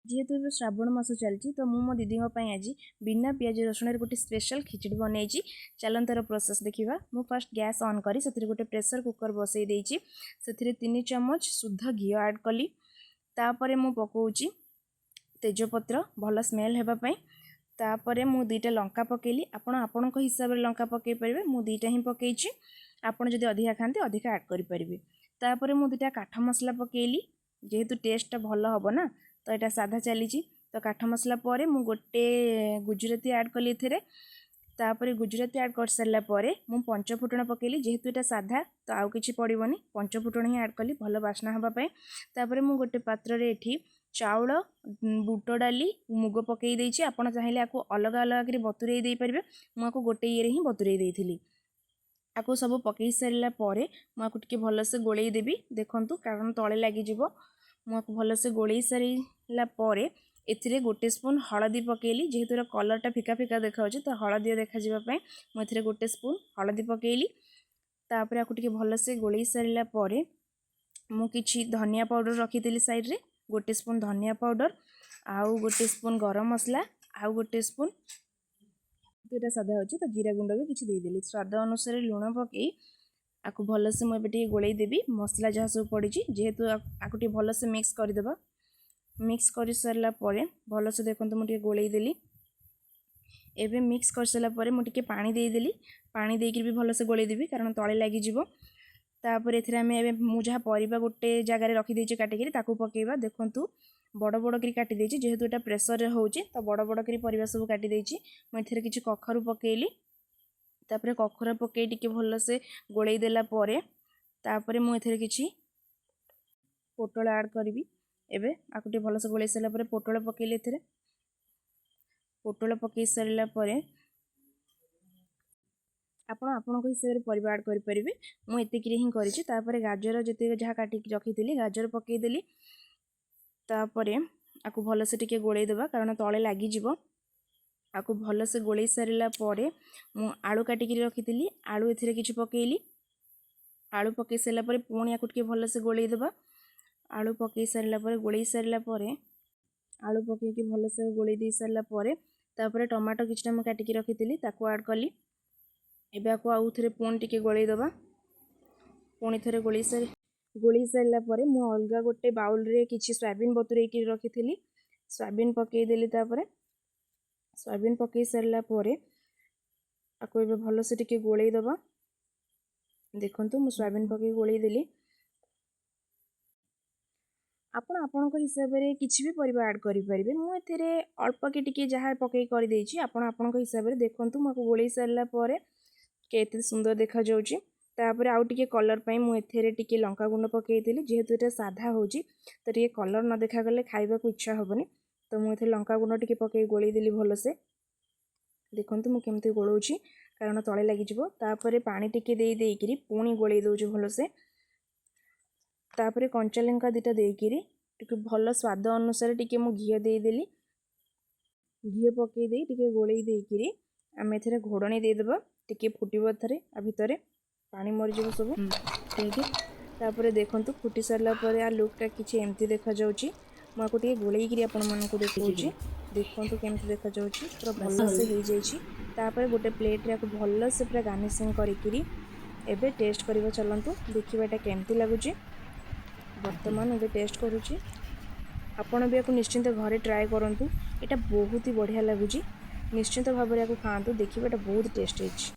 ଯେହେତୁ ଏବେ ଶ୍ରାବଣ ମାସ ଚାଲିଛି, ତ ମୁଁ ମୋ ଦିଦିଙ୍କ ପାଇଁ ଆଜି ବିନା ପିଆଜ ରସୁଣରେ ଗୋଟେ ସ୍ପେଶାଲ ଖିଚଡ଼ି ବନେଇଛି। ଚାଲନ୍ତୁ, ତାର ପ୍ରୋସେସ୍ ଦେଖିବା। ମୁଁ ଫାର୍ଷ୍ଟ ଗ୍ୟାସ୍ ଅନ୍ କରି ସେଥିରେ ଗୋଟେ ପ୍ରେସର କୁକର୍ ବସେଇ ଦେଇଛି। ସେଥିରେ 3 ଚାମଚ ଶୁଦ୍ଧ ଘିଅ ଆଡ଼୍ କଲି। ତାପରେ ମୁଁ ପକାଉଛି ତେଜପତ୍ର, ଭଲ ସ୍ମେଲ୍ ହେବା ପାଇଁ। ତାପରେ ମୁଁ ଦୁଇଟା ଲଙ୍କା ପକାଇଲି। ଆପଣ ଆପଣଙ୍କ ହିସାବରେ ଲଙ୍କା ପକାଇ ପାରିବେ। ମୁଁ ଦୁଇଟା ହିଁ ପକାଇଛି। ଆପଣ ଯଦି ଅଧିକା ଖାଆନ୍ତି, ଅଧିକା ଆଡ଼୍ କରିପାରିବେ। ତାପରେ ମୁଁ ଦୁଇଟା କାଠ ମସଲା ପକାଇଲି, ଯେହେତୁ ଟେଷ୍ଟଟା ଭଲ ହେବ ନା। ତ ଏଇଟା ସାଧା ଚାଲିଛି। ତ କାଠ ମସଲା ପରେ ମୁଁ ଗୋଟେ ଗୁଜୁରାତି ଆଡ଼୍ କଲି ଏଥିରେ। ତାପରେ ଗୁଜୁରାତି ଆଡ଼୍ କରିସାରିଲା ପରେ ମୁଁ ପଞ୍ଚଫୁଟଣ ପକାଇଲି। ଯେହେତୁ ଏଇଟା ସାଧା, ତ ଆଉ କିଛି ପଡ଼ିବନି, ପଞ୍ଚଫୁଟଣ ହିଁ ଆଡ଼୍ କଲି ଭଲ ବାସ୍ନା ହେବା ପାଇଁ। ତାପରେ ମୁଁ ଗୋଟେ ପାତ୍ରରେ ଏଠି ଚାଉଳ, ବୁଟ ଡାଲି, ମୁଗ ପକାଇ ଦେଇଛି। ଆପଣ ଚାହିଁଲେ ଆକୁ ଅଲଗା ଅଲଗା କରି ବତୁରେଇ ଦେଇପାରିବେ। ମୁଁ ଆକୁ ଗୋଟେ ଇଏରେ ହିଁ ବତୁରେଇ ଦେଇଥିଲି। ଆକୁ ସବୁ ପକାଇ ସାରିଲା ପରେ ମୁଁ ଆକୁ ଟିକେ ଭଲସେ ଗୋଳେଇ ଦେବି। ଦେଖନ୍ତୁ, କାରଣ ତଳେ ଲାଗିଯିବ। ମୁଁ ଆକୁ ଭଲସେ ଗୋଳେଇ ସାରିଲା ପରେ ଏଥିରେ ଗୋଟେ ସ୍ପୁନ୍ ହଳଦୀ ପକାଇଲି। ଯେହେତୁ ଏର କଲର୍ଟା ଫିକା ଫିକା ଦେଖାଯାଉଛି, ତ ହଳଦିଆ ଦେଖାଯିବା ପାଇଁ ମୁଁ ଏଥିରେ ଗୋଟେ ସ୍ପୁନ୍ ହଳଦୀ ପକାଇଲି। ତାପରେ ଆକୁ ଟିକେ ଭଲସେ ଗୋଳେଇ ସାରିଲା ପରେ ମୁଁ କିଛି ଧନିଆ ପାଉଡ଼ର ରଖିଥିଲି ସାଇଡ଼୍ରେ। ଗୋଟେ ସ୍ପୁନ୍ ଧନିଆ ପାଉଡ଼ର ଆଉ ଗୋଟେ ସ୍ପୁନ୍ ଗରମ ମସଲା ଆଉ ଗୋଟେ ସ୍ପୁନ୍, ଏଇଟା ସାଧା ଅଛି ତ ଜିରା ଗୁଣ୍ଡ ବି କିଛି ଦେଇଦେଲି। ସ୍ୱାଦ ଅନୁସାରେ ଲୁଣ ପକାଇ ଆକୁ ଭଲସେ ମୁଁ ଏବେ ଟିକେ ଗୋଳେଇ ଦେବି। ମସଲା ଯାହା ସବୁ ପଡ଼ିଛି ଯେହେତୁ, ଆକୁ ଟିକେ ଭଲସେ ମିକ୍ସ କରିଦେବା। ମିକ୍ସ କରିସାରିଲା ପରେ ଭଲସେ ଦେଖନ୍ତୁ, ମୁଁ ଟିକେ ଗୋଳେଇ ଦେଲି। ଏବେ ମିକ୍ସ କରିସାରିଲା ପରେ ମୁଁ ଟିକେ ପାଣି ଦେଇଦେଲି। ପାଣି ଦେଇକିରି ବି ଭଲସେ ଗୋଳେଇ ଦେବି, କାରଣ ତଳେ ଲାଗିଯିବ। ତାପରେ ଏଥିରେ ଆମେ ଏବେ ମୁଁ ଯାହା ପରିବା ଗୋଟେ ଜାଗାରେ ରଖିଦେଇଛି କାଟିକିରି, ତାକୁ ପକାଇବା। ଦେଖନ୍ତୁ, ବଡ଼ ବଡ଼ କରି କାଟି ଦେଇଛି। ଯେହେତୁ ଏଇଟା ପ୍ରେସରରେ ହେଉଛି, ତ ବଡ଼ ବଡ଼ କରି ପରିବା ସବୁ କାଟି ଦେଇଛି। ମୁଁ ଏଥିରେ କିଛି କଖାରୁ ପକାଇଲି। ତାପରେ କଖାରୁ ପକାଇ ଟିକେ ଭଲସେ ଗୋଳେଇ ଦେଲା ପରେ ତାପରେ ମୁଁ ଏଥିରେ କିଛି ପୋଟଳ ଆଡ଼୍ କରିବି। ଏବେ ଆକୁ ଟିକେ ଭଲସେ ଗୋଳେଇ ସାରିଲା ପରେ ପୋଟଳ ପକାଇଲି ଏଥିରେ। ପୋଟଳ ପକାଇ ସାରିଲା ପରେ ଆପଣ ଆପଣଙ୍କ ହିସାବରେ ପରିବା ଆଡ଼୍ କରିପାରିବେ। ମୁଁ ଏତିକିରେ ହିଁ କରିଛି। ତାପରେ ଗାଜର ଯେତିକି ଯାହା କାଟିକି ରଖିଥିଲି, ଗାଜର ପକାଇଦେଲି। ତାପରେ ଆକୁ ଭଲସେ ଟିକେ ଗୋଳେଇ ଦେବା, କାରଣ ତଳେ ଲାଗିଯିବ। ଆକୁ ଭଲସେ ଗୋଳେଇ ସାରିଲା ପରେ ମୁଁ ଆଳୁ କାଟିକିରି ରଖିଥିଲି, ଆଳୁ ଏଥିରେ କିଛି ପକାଇଲି। ଆଳୁ ପକାଇ ସାରିଲା ପରେ ପୁଣି ଆକୁ ଟିକେ ଭଲସେ ଗୋଳେଇ ଦେବା। ଆଳୁ ପକାଇ ସାରିଲା ପରେ, ଗୋଳେଇ ସାରିଲା ପରେ, ଆଳୁ ପକାଇକି ଭଲସେ ଗୋଳେଇ ଦେଇ ସାରିଲା ପରେ ତାପରେ ଟମାଟୋ କିଛିଟା ମୁଁ କାଟିକି ରଖିଥିଲି, ତାକୁ ଆଡ଼୍ କଲି। ଏବେ ଆକୁ ଆଉ ଥରେ ପୁଣି ଟିକେ ଗୋଳେଇ ଦେବା। ପୁଣି ଥରେ ଗୋଳେଇ ସାରିଲା ପରେ ମୁଁ ଅଲଗା ଗୋଟେ ବାଉଲରେ କିଛି ସୋୟାବିନ୍ ବତୁରେଇକି ରଖିଥିଲି, ସୋୟାବିନ୍ ପକାଇଦେଲି। ତାପରେ ସୋୟାବିନ୍ ପକାଇ ସାରିଲା ପରେ ଆକୁ ଏବେ ଭଲସେ ଟିକେ ଗୋଳେଇ ଦେବା। ଦେଖନ୍ତୁ, ମୁଁ ସୋୟାବିନ୍ ପକାଇ ଗୋଳେଇ ଦେଲି। ଆପଣ ଆପଣଙ୍କ ହିସାବରେ କିଛି ବି ପରିବା ଆଡ଼୍ କରିପାରିବେ। ମୁଁ ଏଥିରେ ଅଳ୍ପ କି ଟିକେ ଯାହା ପକାଇ କରିଦେଇଛି। ଆପଣ ଆପଣଙ୍କ ହିସାବରେ। ଦେଖନ୍ତୁ, ମୁଁ ଆକୁ ଗୋଳେଇ ସାରିଲା ପରେ କେତେ ସୁନ୍ଦର ଦେଖାଯାଉଛି। ତାପରେ ଆଉ ଟିକେ କଲର୍ ପାଇଁ ମୁଁ ଏଥିରେ ଟିକେ ଲଙ୍କା ଗୁଣ୍ଡ ପକାଇଥିଲି। ଯେହେତୁ ଏଇଟା ସାଧା ହେଉଛି, ତ ଟିକେ କଲର୍ ନ ଦେଖାଗଲେ ଖାଇବାକୁ ଇଚ୍ଛା ହେବନି। ତ ମୁଁ ଏଥିରେ ଲଙ୍କା ଗୁଣ୍ଡ ଟିକେ ପକାଇ ଗୋଳେଇ ଦେଲି ଭଲସେ। ଦେଖନ୍ତୁ, ମୁଁ କେମିତି ଗୋଳଉଛି, କାରଣ ତଳେ ଲାଗିଯିବ। ତାପରେ ପାଣି ଟିକେ ଦେଇ ଦେଇକିରି ପୁଣି ଗୋଳେଇ ଦେଉଛି ଭଲସେ। ତାପରେ କଞ୍ଚା ଲଙ୍କା ଦୁଇଟା ଦେଇକିରି ଟିକେ ଭଲ ସ୍ୱାଦ ଅନୁସାରେ ଟିକେ ମୁଁ ଘିଅ ଦେଇଦେଲି। ଘିଅ ପକାଇ ଦେଇ ଟିକେ ଗୋଳେଇ ଦେଇକିରି ଆମେ ଏଥିରେ ଘୋଡ଼ଣୀ ଦେଇଦେବା। ଟିକେ ଫୁଟିବ ଏଥିରେ, ଆ ଭିତରେ ପାଣି ମରିଯିବ ସବୁ। ତାପରେ ଦେଖନ୍ତୁ, ଫୁଟି ସାରିଲା ପରେ ଆ ଲୁକ୍ଟା କିଛି ଏମିତି ଦେଖାଯାଉଛି। ମୁଁ ଆକୁ ଟିକେ ଗୋଳେଇକିରି ଆପଣମାନଙ୍କୁ ଦେଖାଉଛି। ଦେଖନ୍ତୁ କେମିତି ଦେଖାଯାଉଛି, ପୁରା ଭଲସେ ହେଇଯାଇଛି। ତାପରେ ଗୋଟେ ପ୍ଲେଟ୍ରେ ଆକୁ ଭଲସେ ପୁରା ଗାର୍ନିସିଂ କରିକିରି ଏବେ ଟେଷ୍ଟ କରିବା। ଚାଲନ୍ତୁ ଦେଖିବା ଏଇଟା କେମିତି ଲାଗୁଛି। ବର୍ତ୍ତମାନ ଏବେ ଟେଷ୍ଟ କରୁଛି। ଆପଣ ବି ୟାକୁ ନିଶ୍ଚିନ୍ତ ଘରେ ଟ୍ରାଏ କରନ୍ତୁ। ଏଇଟା ବହୁତ ହି ବଢ଼ିଆ ଲାଗୁଛି। ନିଶ୍ଚିନ୍ତ ଭାବରେ ୟାକୁ ଖାଆନ୍ତୁ, ଦେଖିବେ ଏଇଟା ବହୁତ ଟେଷ୍ଟ ହେଇଛି।